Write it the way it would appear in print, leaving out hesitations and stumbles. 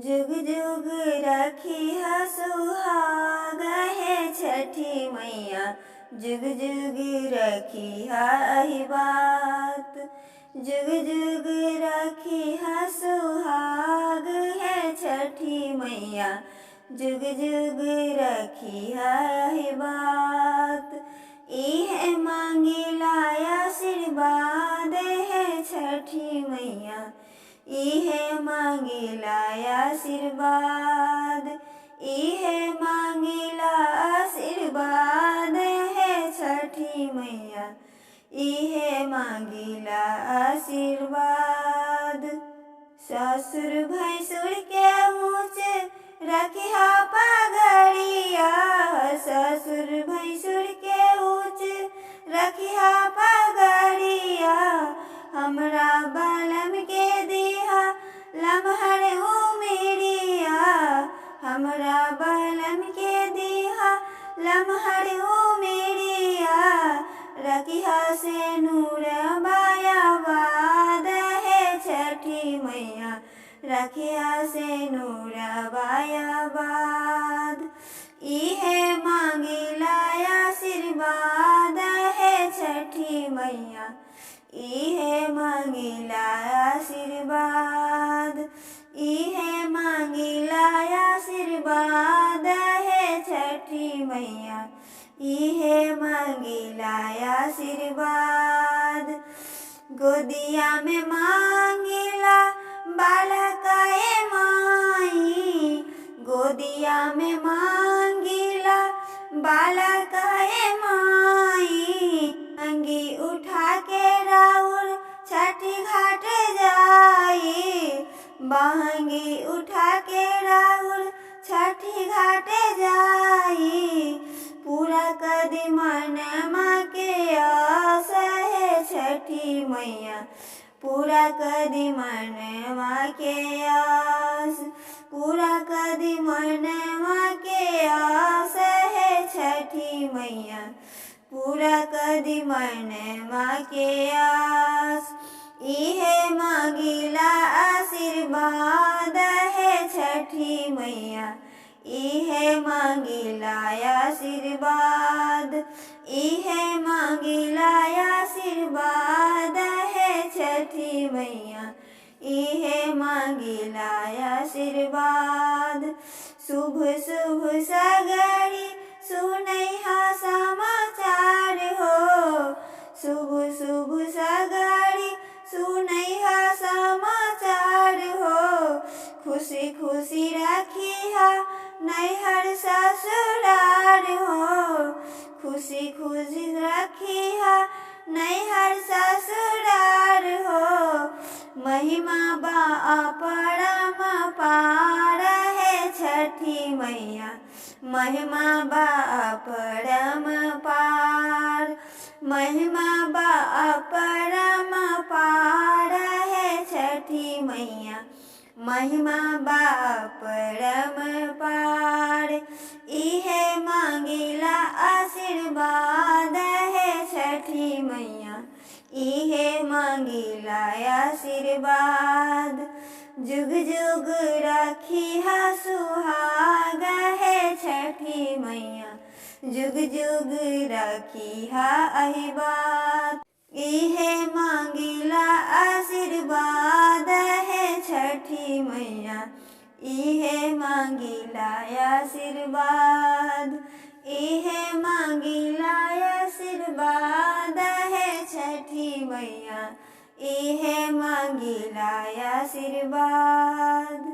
जुग जुग रखिहा सुहाग हे छठी मैया, जुग जुग रखिहा अहि बात। जुग जुग रखिहा सुहाग हे छठी मैया, जुग जुग रखिहा अहि बात। इहे मांगिला आशीर्वाद हे छठी मैया, इहे मांगिला आशीर्वाद। इहे मांगिला आशीर्वाद हे छठी मैया, इहे मांगिला आशीर्वाद। ससुर भैंसुर के ऊँच रखिहा पगड़िया, ससुर भैंसुर के ऊँच रखिहा पगड़िया। हमरा बलम के दिहा लमहर उमेरिया, हमरा बलम के दिहा लमहर उमेरिया। रखिहा से नूर बाया बाद हे छठी मैया, रखिहा से नूर बाया बाद। इहे मांगिला आशीर्वाद हे छठी मैया, इहे मांगिला आशीर्वाद। इहे मांगिला आशीर्वाद हे छठी मैया, इहे मांगिला आशीर्वाद। गोदिया में मांगिला बालक ए माई, गोदिया में मांगिला बालक ए माई। अंगी उठा के राउर छठी घाट जाई, बांगी उठा के राउर छठी घाट जाई। पूरा कदी मनमा के आस है छठी मैया, पूरा कदी मनमा के आस। पूरा कदी मनमा के आस है छठी मैया, पूरा कदी मनमा के आस। इहे मांगिला आशीर्वाद है छठी मैया, इहे मांगिला आशीर्वाद। इहे मांगिला आशीर्वाद है छठी मैया, इहे मांगिला आशीर्वाद। शुभ शुभ सगरी सुनैहा समाचार हो, शुभ शुभ सगरी सुनैहा समाचार हो। खुशी खुशी रखिहा नैहर ससुरार हो, खुशी खुशी रखिहा नैहर ससुरार हो। महिमा बा अपरम पार है छठी मैया, महिमा बा अपरम पार। महिमा बा अपरम पार है छठी मैया, महिमा बा अपरम पार। इहे मांगिला आशीर्वाद है छठी मैया, इहे मांगिला आशीर्वाद। जुग जुग रखिहा सुहाग है छठी मैया, जुग जुग रखिहा अहि बात। इहे मांगिला आशीर्वाद है छठी मैया, इहे मांगिला आशीर्वाद। इहे मांगिला आशीर्वाद है छठी मैया, इहे मांगिला आशीर्वाद।